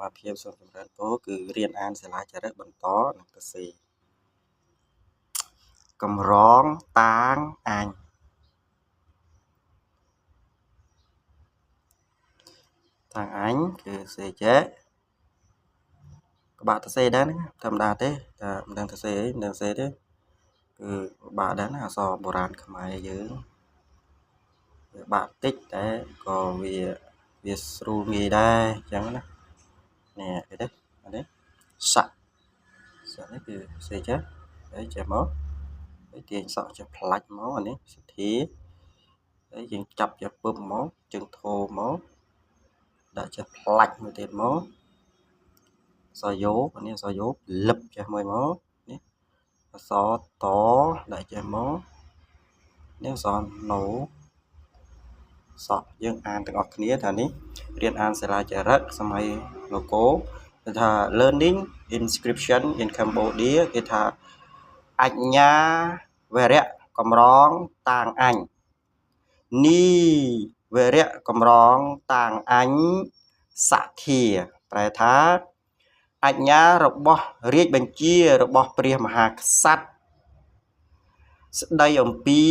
អាភាពសូមចម្រើនពរគឺរៀនអានសិលាចារឹកបន្តនិងសរសេរកម្រងតាងអញតាងអញគឺសេចេក្បាក់សរសេរដែរហ្នឹងធម្មតាទេតែមិនដឹងសរសេរអីមិនដឹងសរសេរទេគឺបាក់ដែរណាអក្សរបុរាណខ្មែរយើងវាបាក់តិចតែក៏វាស្រួលងាយដែរអញ្ចឹងណានេះគេទេអានេះស័កស័កនេះគឺសេចេហើយចេះមកហើយទាញសក់ចេះផ្លាច់មកអានេះសទ្ធាហើយយើងចាប់ចេះពឹបមកជើងធោមកដាក់ចេះផ្លាច់មួយទៀតមកសយោអានេះសយោលឹបចេះមួយមកនេះអសតដាក់ចេះមកនេះអសណូសក់យើងអានទាំងអស់គ្នាថានេះរៀនអានសិលាចារឹកសម័យនគរគេថា learning inscription in Cambodia គេថាអញ្ញាវរៈកម្រងតាងអញនីវរៈកម្រងតាងអញសធាប្រែថាអញ្ញារបស់រាជបញ្ជារបស់ព្រះមហាក្សត្រស្ដីអំពី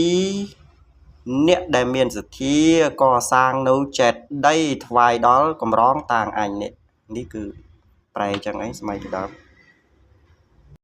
អ្នកដែលមានសទ្ធាកសាងនៅចេតិយថ្វាយដល់កម្រងតាងអញនេះនេះគឺប្រែចឹងឯងសម័យពីដើម។